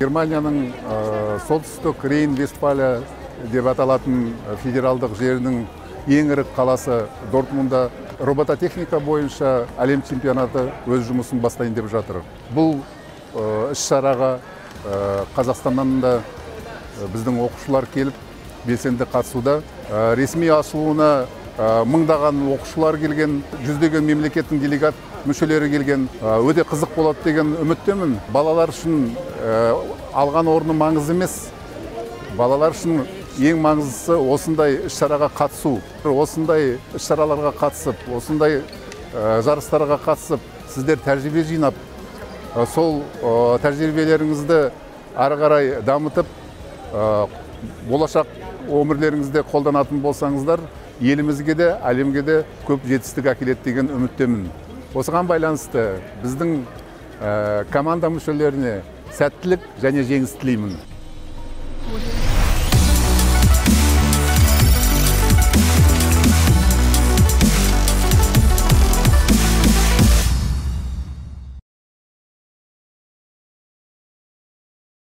Германияның солтүстік Рейн-Вестфалия деп аталатын федералдық жерінің ең ірі қаласы Дортмундда робототехника бойынша әлем чемпионаты өз жұмысын бастайын деп жатыр. Бұл іс-шараға Қазақстаннан да біздің оқушылар келіп белсенді қатысуда. Ресми ашылуына мыңдаған оқушылар келген, жүздеген мемлекеттің делегат мүшелері келген. Өте қызық болады деген үміттемін. Балалар үшін алған орны маңызды емес. Балалар үшін ең маңыздысы осындай іс-шараға қатысу. Осындай іс-шараларға қатысып, осындай жарыстарға қатысып, сіздер тәжірибе жинап, сол тәжірибелеріңізді ары қарай дамытып, болашақ өмірлеріңізде қолданатын болсаңыздар, елімізге де, әлемге де көп жетістік әкеледі деген үміттемін. Осыған байланысты біздің команда мүшелеріне сәттілік және жеңіс тілеймін.